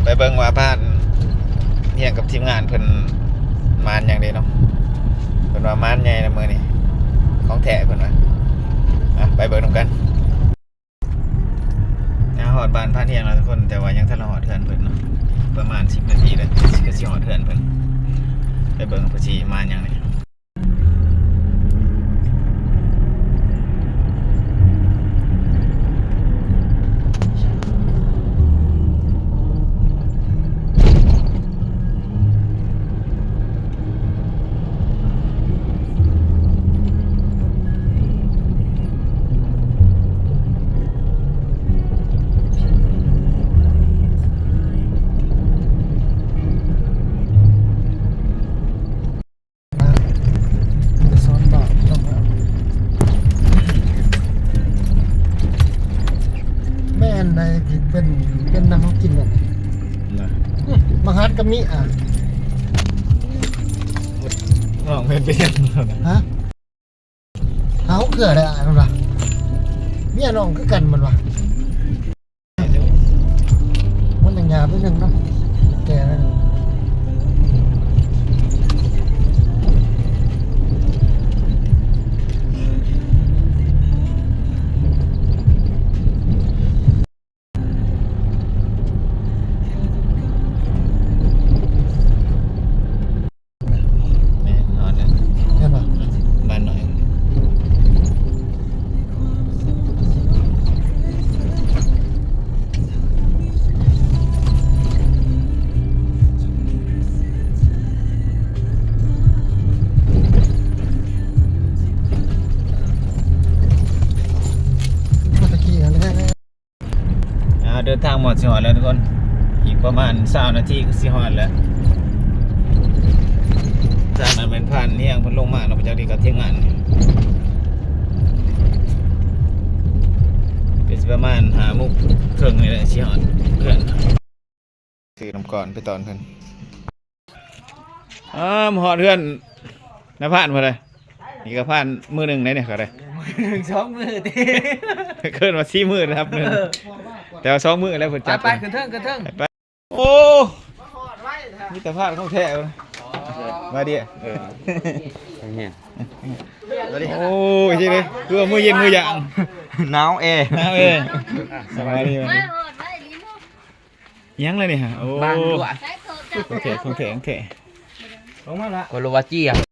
ໄປເບິ່ງວ່າບ້ານຮຽງກັບທີມງານເພິ່ນມານຫຍັງເດ້ເນາະ. ເພິ່ນວ່າມານໃຫຍ່ນະມື້ນີ້ ຂອງແທ້ເພິ່ນວ່າ. ອ່ະ ໄປເບິ່ງນຳກັນ. ມາຮອດບ້ານພານຮຽງແລ້ວທຸກຄົນ, ແຕ່ວ່າຍັງທັນໄດ້ຮອດເຮືອນເພິ່ນເນາະ. ປະມານສິບນາທີແລ້ວ ກໍຊິຮອດເຮືອນເພິ່ນ. ໄປເບິ່ງເພິ່ນຊິມາຫຍັງນີ້. ແມ່ນໃດທີ່ເປັນ ເປັນນຳເຮົາກິນແບບນີ້. ນະ ອືມ ບັກຫັດກໍມີ ອ່ະ ນ້ອງແມ່ນເປັນຫຍັງ? ຮະ? ຫາຫົກເທື່ອແລ້ວ ອ້າຍມັນວ່າ ເມຍນ້ອງຄືກັນ ມັນວ່າ. ມັນຍັງຫຍາບນິດໜຶ່ງເນາະ ແກ່ແລ້ວ. ແມ່ນ ຮອດແລ້ວ ເຫັນບໍ່? ບ້ານນ້ອຍ ຕະກີ້ຫັ້ນແຫຼະ. ອ່າ ເດີນທາງມາຮອດ ຊິຮອດແລ້ວທຸກຄົນ, ອີກປະມານຊາວນາທີກໍຊິຮອດແລ້ວ. ຈາກນັ້ນແມ່ນພານຮຽງເພິ່ນລົງມາເນາະ, ຈາກນີ້ກໍທີມງານ ກໍຊິປະມານຫ້າໂມງເຄິ່ງນີ້ແຫຼະ ຊິຮອດເຮືອນ. ຊື້ນ້ຳກ້ອນໄປຕອນເພິ່ນ. ອ້າ ມາຮອດເຮືອນນາຍພານພຸ້ນເດ້. ນີ້ກໍພານມື້ໜຶ່ງໄດ໋ນີ້ກໍໄດ້ ສອງມື້ຕິ ເອີ້ນວ່າສີ່ມື້ນັບໜຶ່ງ ເອີ ແຕ່ວ່າສອງມື້ແລ້ວເພິ່ນຈັດ. ໄປໆ ຂຶ້ນເທິງ ຂຶ້ນເທິງ ໄປໆ. ໂອ້ ມີແຕ່ພານຂອງແທ້. ມາເດ ເອີ ໂອ້ຍ ຊິເດ້ ຄືວ່າມື້ເຢັນມື້ຢາງ ໜາວແອ ໜາວແອ. ສະບາຍດີ ມາຮອດໄວອີ່ຫຼີເນາະ. ຫຍັງລະນີ້ຫະ? ໂອ້ ບ້ານດ້ວຍ ຂອງແທ້ ຂອງແທ້ ຂອງແທ້. ລົງມາລະ ໂກໂລວາເຈຍ.